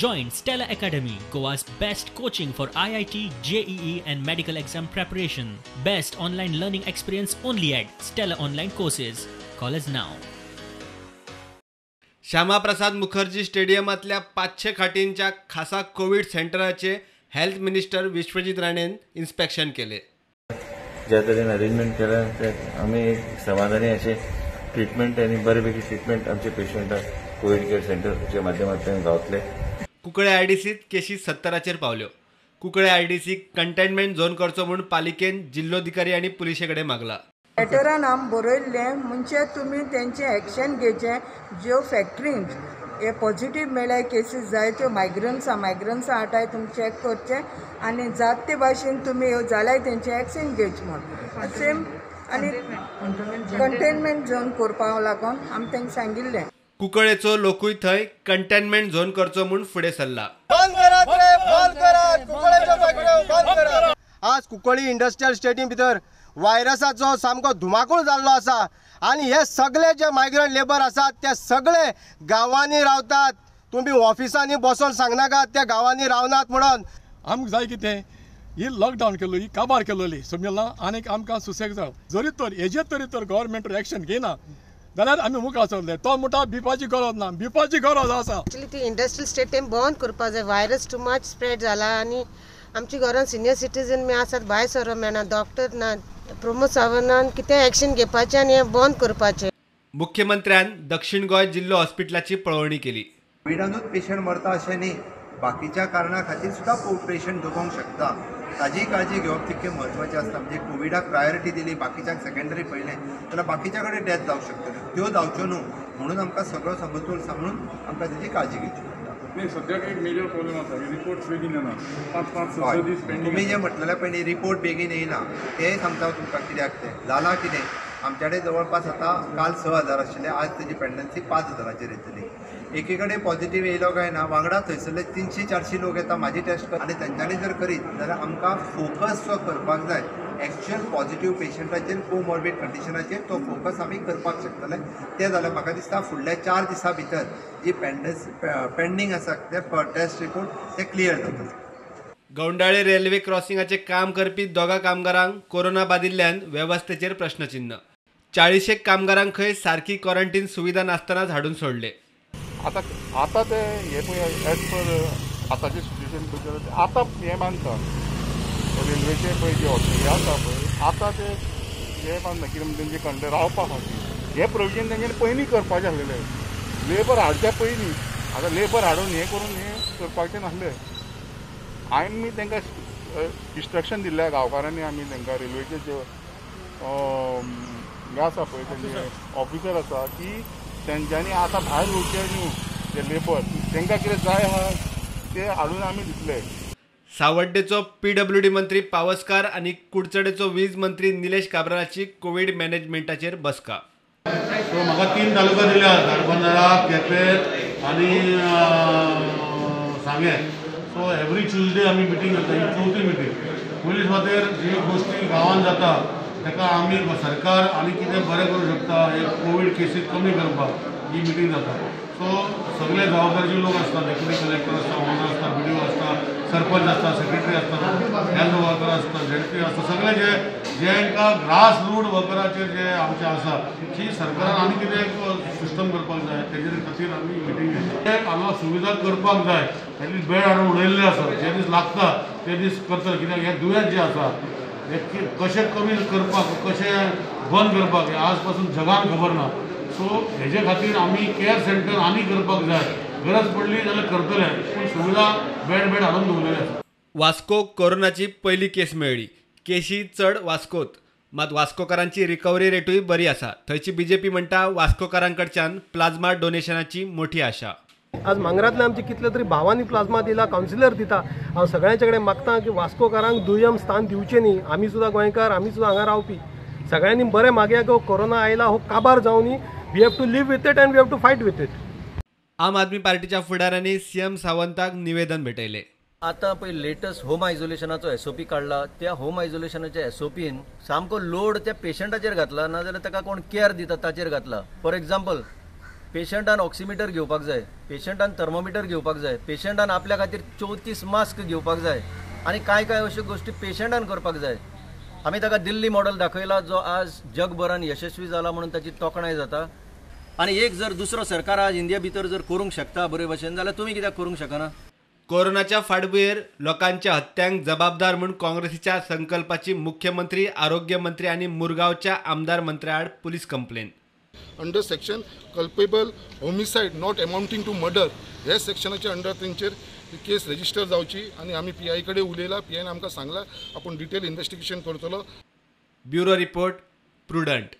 Join Stella Academy, Goa's best coaching for IIT, JEE and medical exam preparation. Best online learning experience only at Stella Online Courses. Call us now. Shyama Prasad Mukherjee स्टेडियमांतल्या 500 खाटींच्या खासा Covid सेंटराचे health minister Vishwajit राणेन inspection केले. ज्या तरेन arrangement केला ते आमी एक समाधानी अशें ट्रिटमेंट आनी बरे पैकी ट्रिटमेंट आमचे पेशंटाक कोवीड केअर सेंटरच्या माध्यमांतल्यान गावतले. कुंकळे आयडीसीत केशी 70चेर पावल्यो. कुंकळे आयडीसी कंटेनमेंट झोन करचो म्हूण पालिकेन जिल्लोधिकारी आनी पुलिशे कडेन मागला. लेटरान आम बरयल्लें म्हणजे तुमी तेंचें एक्शन घेवचें. ज्यो फॅक्टरींत हे पॉझिटीव मेळ्ळ्या केसीस जायत्यो मायग्रंट्सां मायग्रंट्सां हाटाय तुमी चॅक करचें आनी जात ते भाशेन तुमी ह्यो जाल्यार तेंचें एक्शन घेवचें म्हूण सेम आनी कंटेनमेंट झोन करपाक लागून आमी तांकां सांगिल्लें. कुंकळेचो लोकूय थंय कंटेनमेंट झोन करचो म्हूण फुडें सरला. आज कुंकळी इंडस्ट्रियल स्टेटी भितर व्हायरसाचो सामको धुमाकूळ जाल्लो आसा आनी हे सगळे जे मायग्रंट लेबर आसात ते सगळे गांवांनी रावतात. तुमी ऑफिसांनी बसोन सांगनाकात त्या गांवांनी रावनात म्हणून. आमकां जाय कितें ही लॉकडावन केल्लो ही काबार केल्ली समजला आनीक आमकां सुसेग जाव जरी तर हेजेर तरी तर गव्हर्मेंट एक्शन घेयना जाल्यार आमी मुखार सरले. तो म्हणटा भिवपाची गरज ना, भिवपाची गरज आसा. एक्चुअली ती इंडस्ट्रियल स्टेट बंद करपाक जाय. व्हायरस टू मच स्प्रेड जाला आनी आमच्या घरान सिनियर सिटीजन बी आसात, भायर सरोंक मेळना, डॉक्टर ना. प्रमोद सावंतान कितें एक्शन घेवपाचें आनी हें बंद करपाचें. मुख्यमंत्र्यान दक्षिण गोंय जिल्लो हॉस्पिटलाची पळोवणी केली. कोविडानूच पेशंट मरता अशें न्ही, बाकीच्या कारणा खातीर सुद्दां पेशंट जगोंक शकता. ताजी काळजी घेवप तितकें म्हत्वाचें आसता. म्हणजे कोविडाक प्रायोरिटी दिली, बाकीच्यांक सेकेंडरी पळयलें जाल्यार बाकीच्या कडेन डेथ जावंक शकतल्यो, त्यो जावच्यो न्हू म्हणून आमकां सगळो समतोल सांबाळून आमकां तेजी काळजी घेवची पडटा. नाही, सद्याक एक मेजर प्रॉब्लेम आसा, रिपोर्ट्स बेगीन येना. 5-5, 6 दीस पेंडींग. तुमी जे म्हटलेलें पळय रिपोर्ट बेगीन येयना तेंय सांगता हांव तुमकां कित्याक तें जालां. कितें आमच्या कडेन जवळपास आतां काल 6,000 आशिल्ले, आज तेजी पेंडन्सी 5,000चेर येतली. एकी कडेन पॉझिटीव येयलो काय ना वांगडा थंयसरले 300-400 लोक येता म्हाजी टेस्ट आनी तेंच्यांनी जर करीत जाल्यार आमकां फोकस जो करपाक जाय एक्च्युअल पॉझिटीव पेशंटाचेर, कोमॉर्बीड कंडिशनाचेर तो फोकस आमी करपाक शकतले. तें जाल्यार म्हाका दिसता फुडल्या 4 दिसां भितर जी पेंडींग आसा ते टेस्ट रिपोर्ट ते क्लियर जातले. गौंडाळे रेल्वे क्रॉसिंगाचें काम करपी 2 कामगारांक कोरोना बादिल्ल्यान वेवस्थेचेर प्रश्नचिन्ह. 40 कामगारांक खंय सारकी क्वॉरंटीन सुविधा नासतनाच हाडून सोडले. आतां आतां ते हे पळय एज पर आतांचे सिट्युएशन पळय आतां हें बांदता रेल्वेचे पळय जे हे आसा पळय आतां ते हे बांदता कितें म्हणटा तेंचे कंडे रावपा खातीर हे प्रोविजन तेंच्यांनी पयलीं करपाचें आसलेलें. लेबर हाडच्या पयलीं आतां लेबर हाडून हें करून हें करपाचें नासलें. आमी तांकां इन्स्ट्रक्शन दिल्ल्या गांवकारांनी, आमी तांकां रेल्वेचे जे हे आसा पळय तेंचे ऑफिसर आसा की तेंच्यांनी आतां भायर वचचें न्हू ते लेबर तांकां कितें जाय आहा ते हाडून आमी दितले. सावड्डेचो पीडब्ल्यूडी मंत्री पावसकार आनी कुडचडेचो वीज मंत्री निलेश काब्रालाची कोवीड मॅनेजमेंटाचेर बसका. सो म्हाका 3 तालुका दिल्या, धारबांदोडा, केपें आनी सांगें. सो एवरी ट्युजडे आमी मिटींग करता, ही चवथी मिटींग. पयली सुवातेर जी गोश्टी गांवांत जाता ताका आमी सरकार आनी कितें बरें करूं शकता हे कोवीड केसीस कमी करपाक ही मिटींग जाता. सो सगळे जबाबदारीचे लोक आसता, डेप्युटी कलेक्टर आसता, ओनर आसता, बी डी ओ आसता, सरपंच आसता, सेक्रेटरी आसता, हेल्थ वर्कर आसता, झेडपी आसता, सगळे जे जेंकां ग्रास रूट वर्कराचेर जे आमचे आसा की सरकारान आनी कितें सिस्टम करपाक जाय तेजे खातीर आमी मिटींग घेता. ते हांगा सुविधा करपाक जाय, एटलीस्ट बेड हाडून उडयल्ले आसा, जे दीस लागता ते दीस करतले. कित्याक हें दुयेंस जें आसा हें कशें कमी करपाक, कशें बंद करपाक हें आज पासून जगान खबर ना. सो हेजे खातीर आमी केअर सेंटर आनी करपाक जाय, गरज पडली जाल्यार करतले, पूण सुविधा बेड बेड हाडून दवरलेले आसा. वास्को कोरोनाची पयली केस मेळ्ळी. केशी चड वास्कोत, मात वास्कोकारांची रिकव्हरी रेटूय बरी आसा. थंयची बीजेपी म्हणटा वास्कोकारांकडच्यान प्लाझ्मा डोनेशनाची मोठी आशा. आज मांगरांतल्या आमचे कितले तरी भावांनी प्लाझ्मा दिला, कावन्सिलर दिता. हांव सगळ्यांचे कडेन मागता की वास्कोकारांक दुय्यम स्थान दिवचें न्ही. आमी सुद्दां गोंयकार, आमी सुद्दां हांगा रावपी, सगळ्यांनी बरें मागया की हो कोरोना आयला हो काबार जावनी. We have to live with it and we have to fight with it. आम आदमी पार्टीच्या फुडाऱ्यांनी सीएम सावंताक निवेदन भेटयलें. आतां पळय लेटस्ट होम आयसोलेशनाचो एसओपी काडला, त्या होम आयसोलेशनाच्या एसओपीन सामको लोड त्या पेशंटाचेर घातला, नाजाल्यार ताका कोण केअर दिता ताचेर घातला. फॉर एग्जाम्पल पेशंटान ऑक्सिमिटर घेवपाक जाय, पेशंटान थर्मोमिटर घेवपाक जाय, पेशंटान आपल्या खातीर 34 मास्क घेवपाक जाय आनी कांय कांय अश्यो गोश्टी पेशंटान करपाक जाय. आमी ताका दिल्ली मॉडल दाखयला जो आज जगभरान यशस्वी जाला म्हणून ताची तोखणाय जाता. आनी एक जर दुसरो सरकार आज इंडिया भितर जर करूंक शकता बरे भशेन जाल्यार तुमी कित्याक करूंक शकना? कोरोनाच्या फाटभुंयेर लोकांच्या हत्यांक जबाबदार म्हूण काँग्रेसीच्या संकल्पाची मुख्यमंत्री, आरोग्य मंत्री आनी मुरगांवच्या आमदार मंत्र्याआड police complaint. Under section culpable homicide not amounting to murder हे सेक्शनाच्या अंडर तेंचेर केस रजिस्टर जावची आनी आमी पीआय कडेन उलयला. पीआयन आमकां सांगला आपूण डिटेल इन्वेस्टिगेशन करतलो. Bureau report, Prudent.